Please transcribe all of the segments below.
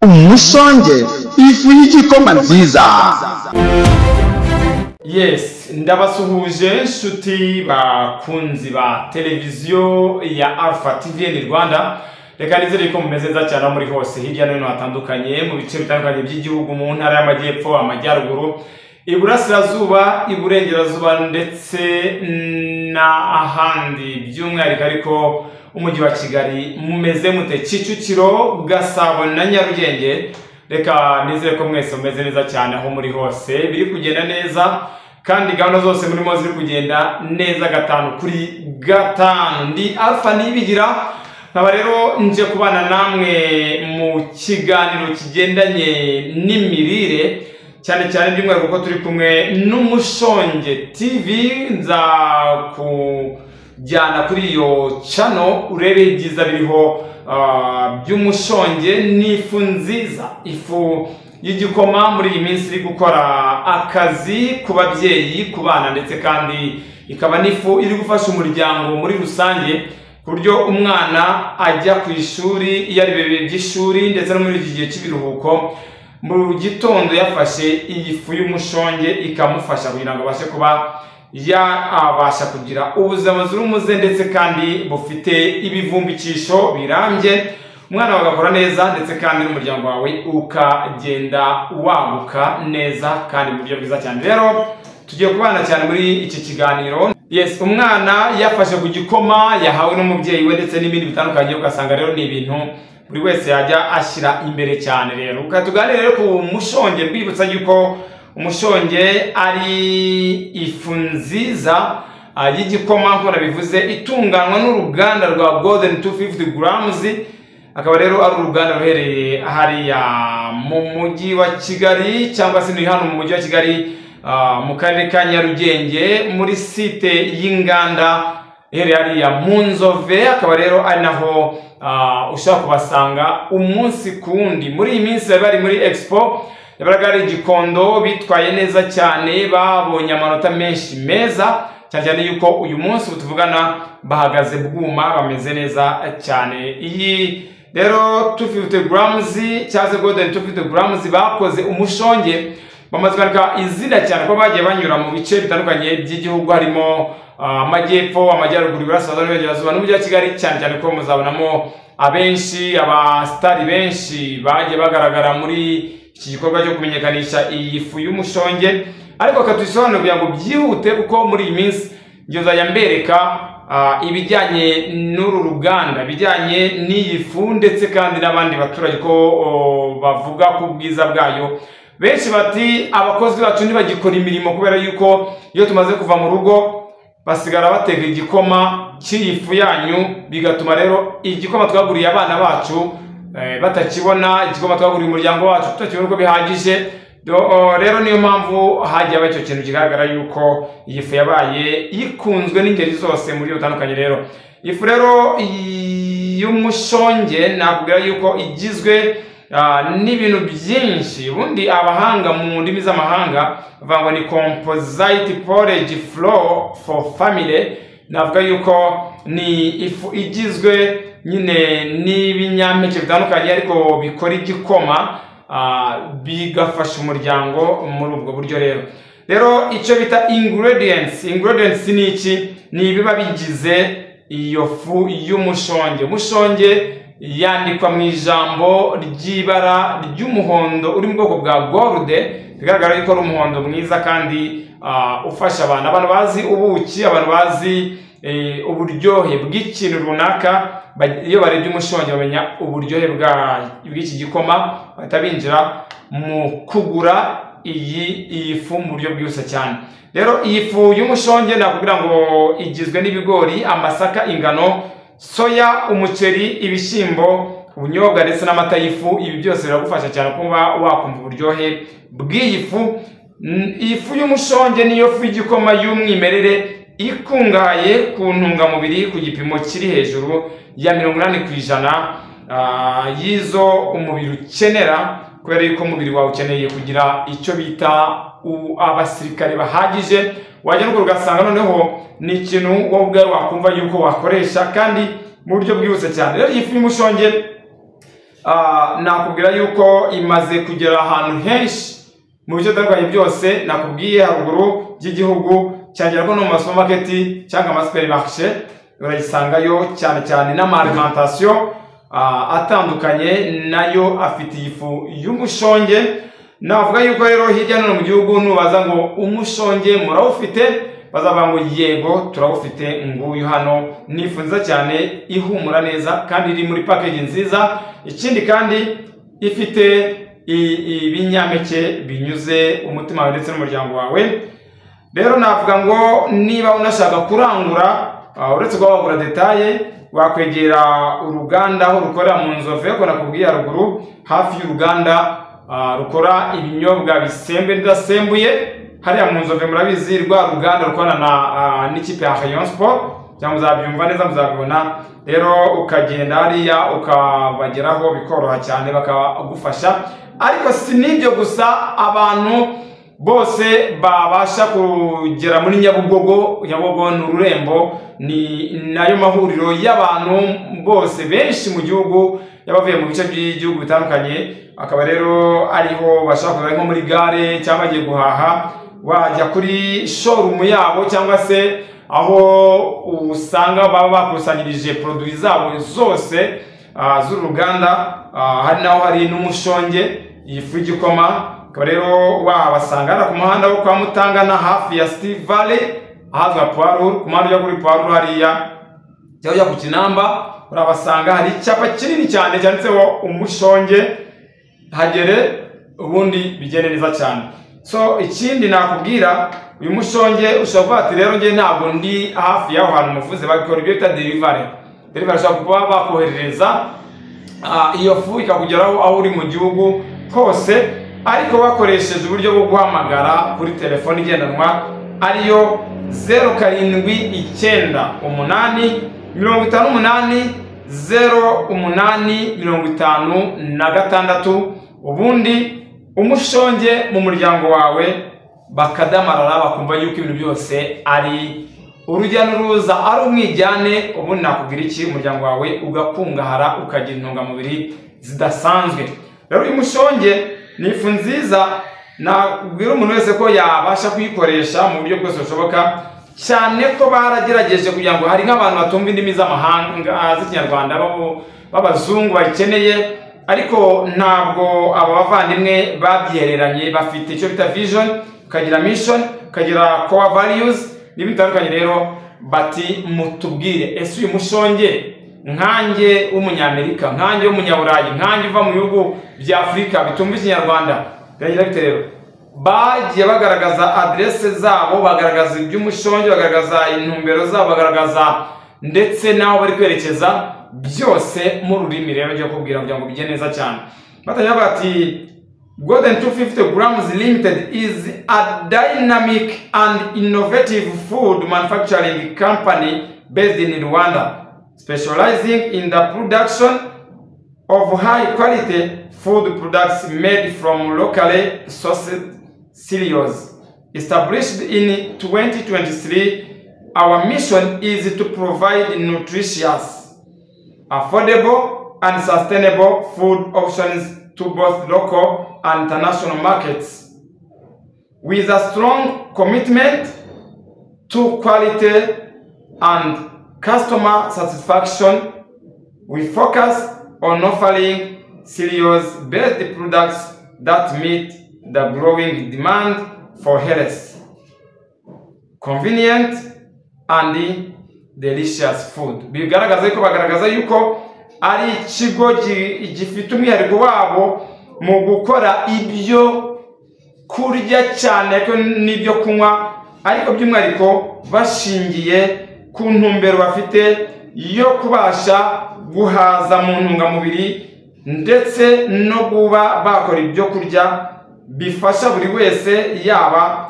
Umushonge, ifu y'igikoma nziza. Yes, ndabasuhuje nshuti bakunzi ba televiziyo ya Alpha TV Rwanda. Reka nizere ko mumeze neza cyane aho muri hose hirya no hino hatandukanye, mu bice bitandukanye by'igihugu, mu ntara y'Amajyepfo, Amajyaruguru, Iburasirazuba, Iburengerazuba ndetse n'ahandi, by'umwihariko ariko umujyi wa Kigali. Mumeze mute? Kicukiro, Gasabo na Nyarugenge. Reka nizere ko mwese mumeze neza cyane aho muri hose, biri kugenda neza kandi gahunda zose murimo ziri kugenda neza 5 kuri 5. Ndi Alpha Nibigira, nkaba rero nje kubana namwe mu kiganiro kigendanye n'imirire cyane cyane, by'umwihariko kuko turi kumwe n'Umushonge TV. Nza kujyana kuri iyo channel urebe ibyiza biriho by'umushonge n'ifu nziza, ifu y'igikoma muri iyi minsi iri gukora akazi ku babyeyi, ku bana, ndetse kandi ikaba n'ifu iri gufasha umuryango muri rusange, ku buryo umwana ajya ku ishuri, iyo ari ibihe by'ishuri ndetse no muri iki gihe cy'ibiruhuko, mu gitondo yafashe iyi fu y'umushonge ikamufasha kugira ngo abashe kuba yabasha kugira ubuzima buzira umuze ndetse kandi bufite ibivumbikisho birambye, umwana wawe agakora neza ndetse kandi n'umuryango wawe ukagenda waguka neza kandi mu buryo bwiza cyane. Rero tugiye kubana cyane muri iki kiganiro. Yes, umwana yafashe ku gikoma yahawe n'umubyeyi we ndetse n'ibindi bitandukanye, ugasanga rero ni ibintu buri wese yajya ashyira imbere cyane. Rero reka tuganire rero ku mushonge, mbibutsa yuko umushonge ari ifu nziza y'igikoma nk'uko nabivuze, itunganywa n'uruganda rwa Golden 250 Grams, akaba rero ari uruganda ruherereye hariya mu mujyi wa Kigali, cyangwa se ni hano mu mujyi wa Kigali, mu karere ka Nyarugenge, muri site y'inganda iherereye hariya mu Nzove. Akaba rero ari naho ushobora kubasanga umunsi ku wundi. Muri iyi minsi bari bari muri expo yabaga ari Gikondo, bitwaye neza cyane, babonye amanota menshi meza cyane cyane yuko uyu munsi ubu tuvugana bahagaze bwuma, bameze neza cyane. Iyi rero 250 grams cyangwa se Golden 250 Grams bakoze umushonge, bamaze kwandika izina cyane ko bagiye banyura mu bice bitandukanye by'igihugu, harimo Amajyepfo, Amajyaruguru, Iburasirazuba n'Iburengerazuba n'umujyi wa Kigali, cyane cyane ko muzabonamo abenshi abasitari benshi bagiye bagaragara muri iki gikorwa cyo kumenyekanisha iyi fu y'umushonge. Ariko akatubisobanura kugira ngo byihute, kuko muri iyi minsi njye nzajya mbereka ibijyanye n'uru ruganda, ibijyanye n'iyi fu, ndetse kandi n'abandi baturage ko bavuga ku bwiza bwayo. Benshi bati: "Abakozi bacu ntibagikora imirimo kubera yuko iyo tumaze kuva mu rugo basigara bateka igikoma cy'iyi fu yanyu, bigatuma rero igikoma twaguriye abana bacu batakibona, igikoma twaguriye umuryango wacu tutakibona uko bihagije." Rero niyo mpamvu hagiye haba icyo kintu kigaragara yuko iyi fu yabaye ikunzwe n'ingeri zose mu buryo butandukanye. Rero ifu rero y'umushonge nakubwira yuko igizwe n'ibintu byinshi. Ubundi abahanga mu ndimi z'amahanga bavuga ngo ni composite porridge flour for family. Navuga yuko ni ifu igizwe nyine n'ibinyampeke bitandukanye ariko bikora igikoma, bigafasha umuryango muri ubwo buryo. Rero icyo bita ingredients, ingredients ni iki? Ni ibiba bigize iyo fu y'umushonge. Umushonge yandikwa mu ijambo ry'ibara ry'umuhondo uri mu bwoko bwa gold, bigaragara yuko ari umuhondo mwiza kandi ufasha abantu. Abantu bazi ubuki, abantu bazi uburyohe bw'ikintu runaka, iyo barebye umushonge bamenya uburyohe bw'iki gikoma, bahita binjira mu kugura iyi fu mu buryo bwihuse cyane. Rero iyi fu y'umushonge nakubwira ngo igizwe n'ibigori, amasaka, ingano, soya, umuceri, ibishyimbo, ubunyobwa ndetse n'amata y'ifu. Ibi byose biragufasha cyane kuba wakumva uburyohe bw'iyi fu. Iyi fu y'umushonge niyo fu y'igikoma y'umwimerere ikungahaye ku ntungamubiri ku gipimo kiri hejuru ya 80% y'izo umubiri ukenera, kubera yuko umubiri wawe ukeneye kugira icyo bita abasirikare bahagije. Wajya ruguru ugasanga noneho ni ikintu wowe ubwawe wakumva yuko wakoresha kandi mu buryo bwihuse cyane. Rero iyi fu y'umushonge Nakubwira yuko imaze kugera ahantu henshi mu bice bitandukanye byose nakubwiye haruguru by'igihugu, cyangwa ko no mu masupamaketi cyangwa amasupermarché urayisangayo, cyane cyane n'ama alimentation atandukanye nayo afite iyi fu y'umushonge. Navuga yuko rero hirya no hino mu gihugu nubaza ngo umushonge murawufite, bazavuga ngo yego, turawufite, nguyu hano. Ni ifu nziza cyane, ihumura neza kandi iri muri package nziza. Ikindi kandi ifite ibinyampeke binyuze umutima wawe ndetse n'umuryango wawe. Rero navuga ngo niba unashaka kurangura, uretse kuba wagura détail, wakwegera uruganda aho rukorera mu Nzove, ko nakubwiye haruguru, hafi y'uruganda rukora ibinyobwa bisembuye n'ibidasembuye hariya mu Nzove. Murabizi, rwa ruganda rukorana n'ikipe ya Rayon Sport, cyangwa muzabyumva neza, muzabibona. Rero ukagenda hariya ukabageraho bikoroha cyane, bakagufasha. Ariko si n'ibyo gusa, abantu bose babasha kugera muri Nyabugogo. Nyabugogo ni ururembo, ni nayo mahuriro y'abantu bose benshi mu gihugu, y'abavuye mu bice by'igihugu bitandukanye. Akaba rero ariho bashaka kuza, nko muri gare cyangwa bagiye guhaha, wajya kuri showroom yabo cyangwa se aho usanga baba bakusanyirije produit zabo zose z'uruganda. Hari naho hari n'umushonge, iyi fu y'igikoma. Akaba rero wabasanga hano ku muhanda wo kwa Mutangana, hafi ya Steve Valley, ahazwi nka Poirur, ku muhanda ujya kuri Poirur hariya cyangwa ujya ku Kinamba, urabasanga. Hari icyapa kinini cyane cyanditseho umushonge. Hagere ubundi bigende neza cyane. So ikindi nakubwira, uyu mushonge ushobora kuvuga ati rero njye ntabwo ndi hafi y'aho hantu muvuze, bakora ibyo bita delivery. Delivery, ushobora kuba bakoherereza iyo fu ikakugeraho aho uri mu gihugu hose, ariko bakoresheje uburyo bwo guhamagara kuri telefoni igendanwa, ariyo 0798580856. Ubundi umushonge mu muryango wawe bakadamarara, bakumva yuko ibintu byose ari urujya n'uruza, ari umwijyane. Ubundi nakubwira iki? Umuryango wawe ugakungahara, ukagira intungamubiri zidasanzwe. Rero uyu mushonge ni ifu nziza, nabwira umuntu wese ko yabasha kuyikoresha mu buryo bwose bushoboka, cyane ko baragerageje kugira ngo hari nk'abantu batumva indimi z'amahanga z'Ikinyarwanda, b'abazungu bayikeneye. Ariko ntabwo aba bavandimwe babyihereranye, bafite icyo bita vision, ukagira mission, ukagira core values n'ibindi bitandukanye. Rero bati mutubwire, ese uyu mushonge nkanjye w'Umunyamerika, nkanjye w'Umunyaburayi, nkanjye uva mu bihugu bya Afurika bitumva Ikinyarwanda, biragira bite? Rero bagiye bagaragaza aderese zabo, bagaragaza iby'umushonge, bagaragaza intumbero zabo, bagaragaza ndetse n'aho bari kwerekeza, byose mu rurimi rero ngiye kubwira kugira ngo bigende neza cyane. Batangira bati: "Golden 250 Grams Limited is a dynamic and innovative food manufacturing company based in Rwanda, specializing in the production of high quality food products made from locally sourced cereals. Established in 2023, our mission is to provide nutritious, affordable, and sustainable food options to both local and international markets. With a strong commitment to quality and customer satisfaction, we focus on offering cereals-based products that meet the growing demand for health, convenient and delicious food." Bigaragaza yuko bagaragaza yuko ari ikigo gifite umwihariko wabo mu gukora ibyo kurya cyane ariko n'ibyo kunywa, ariko by'umwihariko bashingiye ku ntumbero bafite yo kubasha guhaza mu ntungamubiri ndetse no kuba bakora ibyo kurya bifasha buri wese, yaba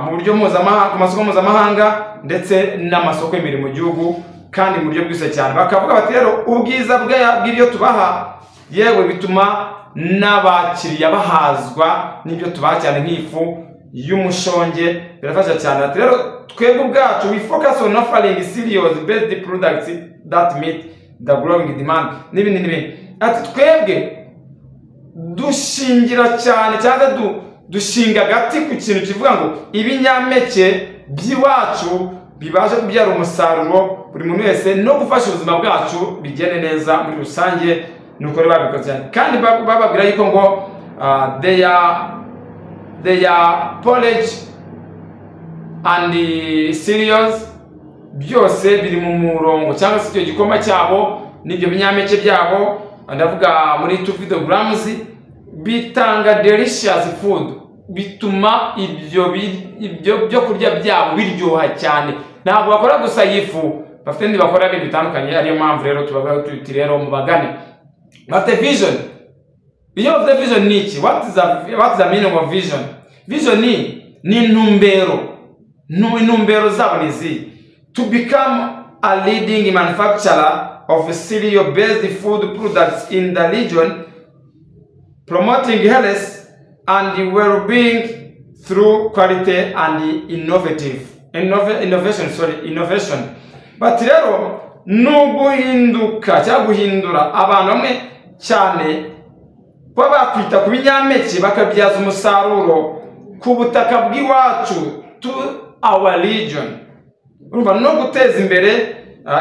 mu buryo mpuzamahanga, ku masoko mpuzamahanga ndetse n'amasoko y'imbere mu gihugu, kandi mu buryo bwihuse cyane. Bakavuga bati rero ubwiza bw'ibyo tubaha, yewe bituma n'abakiriya bahazwa n'ibyo tubaha, cyane nk'ifu y'umushonge, birafasha cyane. Ati rero twebwe ubwacu we focus on offering cereals based products that meet the growing demand, n'ibindi n'ibindi. Ati twebwe dushingira cyane cyangwa dushinga agati ku kintu kivuga ngo ibinyampeke by'iwacu bibashe kubyara umusaruro buri muntu wese no gufasha ubuzima bwacu bigende neza muri rusange. Nuko rero babikoze cyane, kandi bababwira yuko ngo their porridge and cereals byose biri mu murongo, cyangwa se icyo gikoma cyabo n'ibyo binyampeke byabo, ndavuga muri 250 grams, bitanga delicious food, bituma ibyo byo kurya byabo biryoha cyane. Ntabwo bakora gusa ifu, bafite n'ibindi bakora ibintu bitandukanye. Ariyo mpamvu rero tubavuga tuti rero mubagane. Bafite vision. Iyo bafite vision ni iki? What is the meaning of vision? Vision ni intumbero. Intumbero zabo ni izihe? To become a leading manufacturer of cereal based food products in the region, promoting health and well-being through quality and innovative innovation, sorry, innovation. But rero ni uguhinduka cyangwa guhindura abantu bamwe cyane kuba bakwita ku binyampeke, bakabyaza umusaruro ku butaka bw'iwacu, to our region. Urumva no guteza imbere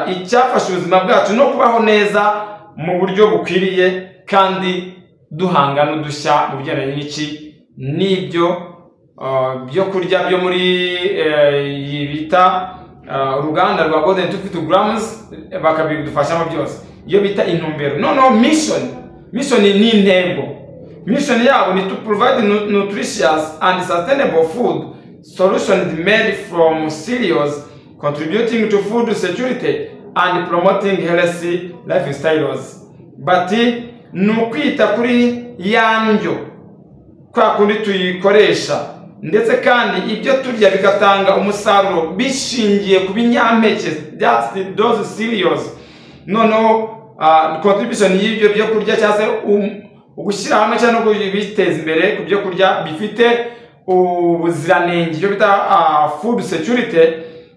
icyafasha ubuzima bwacu no kubaho neza mu buryo bukwiriye, kandi duhanga n'udushya mu bigendanye n'iki, n'ibyo byo kurya byo muri iyi bita uruganda rwa Golden 250 Grams, bakabidufashamo byose. Iyo bita intumbero. Noneho mission. Mission ni intego. Mission yabo ni to provide nutritious and sustainable food solutions made from cereals, contributing to food security and promoting healthy lifestyles. Bati ni ukwita kuri ya ndyo kwa kundi tuyikoresha, ndetse kandi ibyo turya bigatanga umusaruro bishingiye ku binyampeke, that's those cereals. Noneho contribution y'ibyo byo kurya, cyangwa se ugushyira hamwe cyangwa no kubiteza imbere ku byo kurya bifite ubuziranenge, icyo bita food security,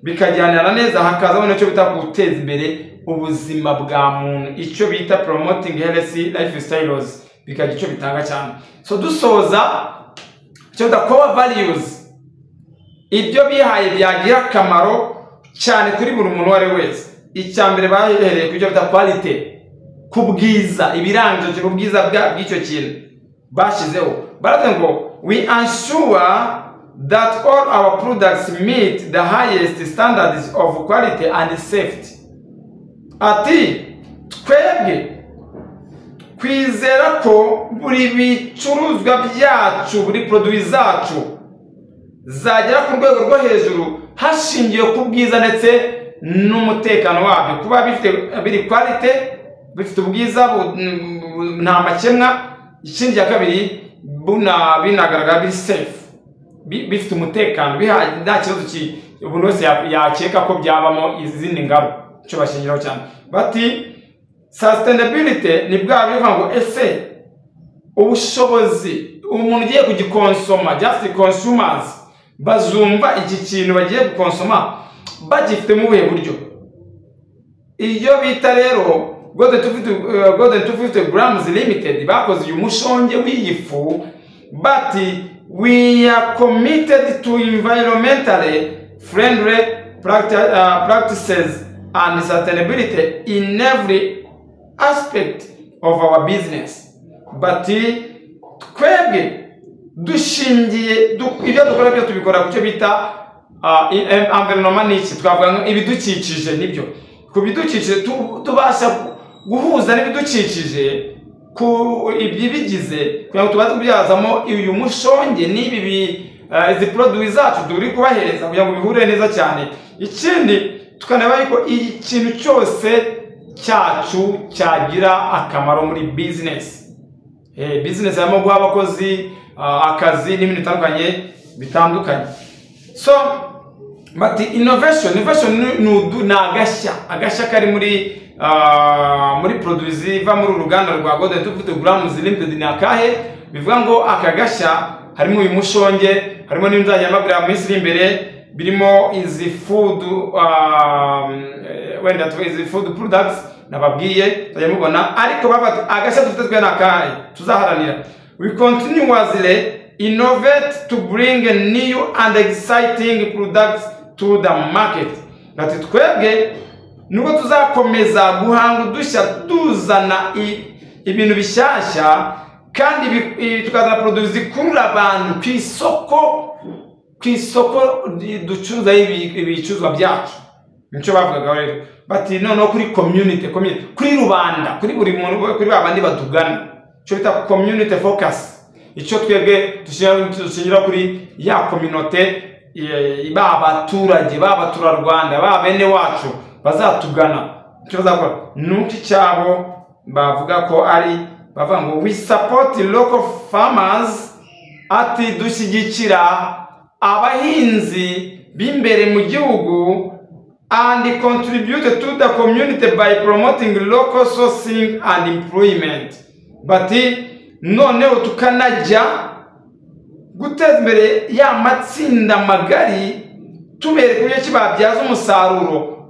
bikajyanira neza, hakazamo n'icyo bita guteza imbere ubuzima bwa muntu, icyo bita promoting healthy lifestyles, bikagira icyo bitanga cyane. So dusoza, icyo bita core values, ibyo bihaye byagira akamaro cyane kuri buri muntu uwo ari we wese. Icya mbere bahereye ku byo bita quality, ku bwiza, ibiranga icyo kintu, ubwiza bw'icyo kintu bashyizeho. Baravuga ngo we ensure that all our products meet the highest standards of quality and safety. Ati twebwe twizera ko buri bicuruzwa byacu, buri produit zacu zagera ku rwego rwo hejuru hashingiwe ku bwiza ndetse n'umutekano wabyo, kuba bifite biri quality, bifite ubwiza nta makemwa. Ikindi cya kabiri, binagaragara biri safe, bifite umutekano, nta kibazo umuntu wese yakeka ko byabamo izindi ngaruka. Icyo bashingiraho cyane, bati sustainability ni bwa bivuga ngo ese ubushobozi umuntu ugiye kugikonsoma, just consumers, bazumva iki kintu bagiye gukonsoma bagifitemo ubuhe buryo? Iyo bita rero Golden 250, Golden 250 Grams Limited bakoze uyu mushonge w'iyi fu, bati we are committed to environmentally friendly practices and sustainability in every aspect of our business. Bati twebwe dushingiye ibyo dukora byo tubikora ku cyo bita environment. Ni iki twavuga ngo ibidukikije? Nibyo, ku bidukikije tubasha guhuza n'ibidukikije ku ibibigize kugira ngo tubashe kubyazamo uyu mushonge n'ibi izi produit zacu turi kubahereza kugira ngo bihure neza cyane. Ikindi tukanareba yuko ikintu cyose cyacu cyagira akamaro muri business. Business harimo guha abakozi akazi n'ibintu bitandukanye. So bati innovation. Innovation ni agashya kari muri produit ziva muri uru ruganda rwa Golden 250 Grams Limited ni akahe? Bivuga ngo aka gashya harimo uyu mushonge, harimo n'ibindi nzajya mbabwira mu minsi iri imbere, birimo izi food Wenda tuzi food products nababwiye tujya mubona, ariko bafata agashya dufite twe nakahe tuzaharanira. We continuously innovate to bring new and exciting products to the market. Ati twebwe nubwo tuzakomeza guhanga udushya, tuzana ibintu bishyashya, kandi tukazana produits zikurura abantu ku isoko ducuruza ibicuruzwa byacu. Nicyo bavugaga rero, bati noneho kuri community, kuri rubanda, kuri buri muntu, kuri ba bandi batugana, icyo bita community focus. Icyo twebwe dushingira kuri ya communauté, ba baturage, ba baturarwanda, ba bene wacu bazatugana, icyo bazakora ni uko icyabo bavuga ko ari, bavuga ngo we support local farmers. Ati dushyigikira abahinzi b'imbere mu gihugu and contribute to the community by promoting local sourcing and employment. Bati noneho tukanajya guteza imbere ya matsinda magari, tubereka uburyo ki babyaza umusaruro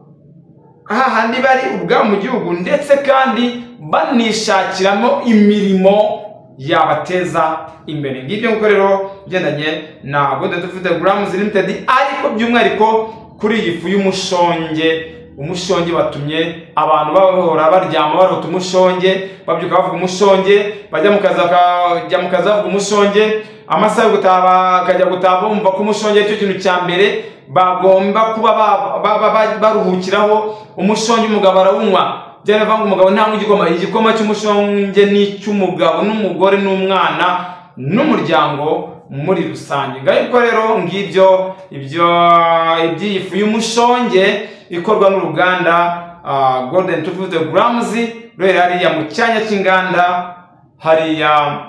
hahandi bari ubwabo mu gihugu, ndetse kandi banishakiramo imirimo yabateza imbere. Ngibyo nguko rero bigendanye na Golden 250 Grams Limited, ariko by'umwihariko kuri iyi fu y'umushonge. Umushonge batumye abantu bahora baryama barota umushonge, babyuka bavuga umushonge, bajya mu kazi bakajya mu kazi bavuga umushonge, amasaha yo gutaha bakajya gutaha bumva ko umushonge aricyo kintu cya mbere bagomba kuba baruhukiraho. Umushonge umugabo arawunywa, byari bivuga ngo umugabo ntanywa igikoma, igikoma cy'umushonge ni icy'umugabo n'umugore n'umwana n'umuryango muri rusange. Ngaho rero ngibyo ibyo iby'iyi fu y'umushonge ikorwa n'uruganda Golden 250 Grams, ruherereye hariya mu cyanya cy'inganda, hariya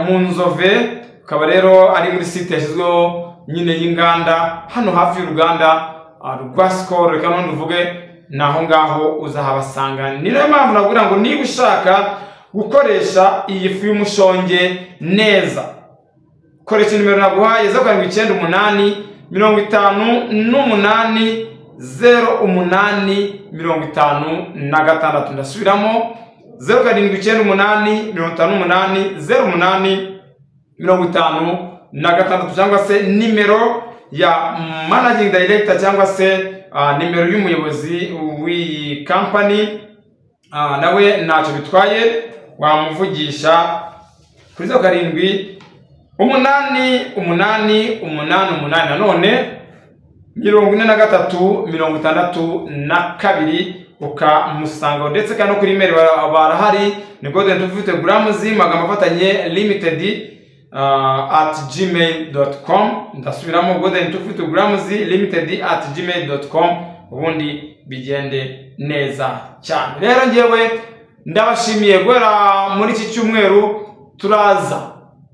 mu Nzove, ukaba rero ari muri site yashyizweho nyine y'inganda, hano hafi y'uruganda rwa Skol. Reka none uvuge ni aho ngaho uzahabasanga. Ni nayo mpamvu nakubwira ngo niba ushaka gukoresha iyi fu y'umushonge neza, koresha nimero naguhaye: 0798 58 08 56. Ndasubiramo: 0798 58 08 56, cyangwa se nimero ya managing director, cyangwa se nimero y'umuyobozi w'iyi company, nawe ntacyo bitwaye, wamuvugisha kuri 0788 88 nanone 43 62, ukamusanga. Ndetse kandi no kuri email barahari, ni golden 250 grams magambo afatanye limited @gmail.com. Ndasubiramo: golden 250 grams limited @gmail.com. Ubundi bigende neza cyane. Rero ngewe ndabashimiye. Guhera muri iki cyumweru turaza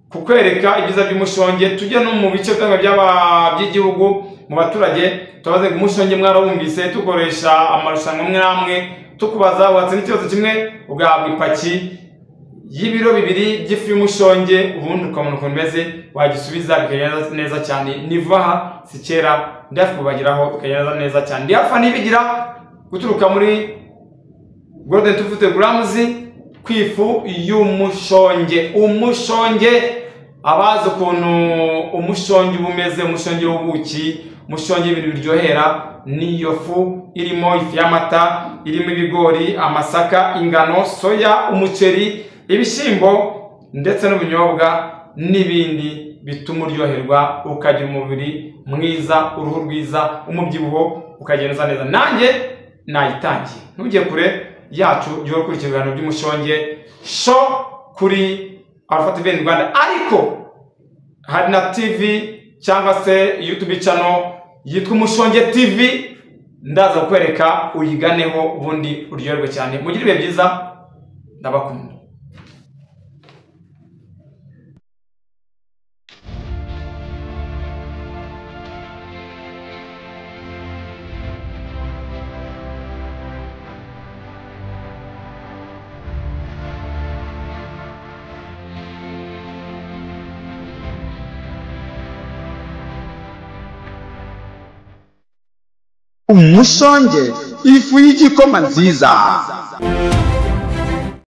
kukwereka ibyiza by'umushonge, tujye no mu bice bitandukanye by'igihugu, mu baturage, tubaze ngo umushonge mwarawumvise? Tukoresha amarushanwa amwe n'amwe, tukubaza, watsinda ikibazo kimwe ugahabwa ipaki y'ibiro 2 by'ifu y'umushonge, ubundi ukabona ukuntu bimeze, wagisubiza bikagenda neza cyane. Niva aha si kera, ndafi kubageraho bikagenda neza cyane. Ndi hafi nibigira guturuka muri Golden 250 Grams ku ifu y'umushonge. Umushonge, abazi ukuntu umushonge uba umeze, umushonge w'ubuki, umushonge w'ibintu biryohera, niyo fu irimo ifu y'amata, irimo ibigori, amasaka, ingano, soya, umuceri, ibishyimbo ndetse n'ubunyobwa n'ibindi bituma uryoherwa, ukagira umubiri mwiza, uruhu rwiza, umubyibuho ukagenda neza. Nanjye nayitangiye. Ntujye kure yacu, jya ukurikira ibiganiro by'umushonge show kuri Alpha TV Rwanda, ariko hari na TV cyangwa se YouTube channel yitwa Umushonge TV, ndaza kukwereka uyiganeho, ubundi uryoherwe cyane. Mugire ibihe byiza, ndabakunda. Umushonge, ifu y'igikoma nziza.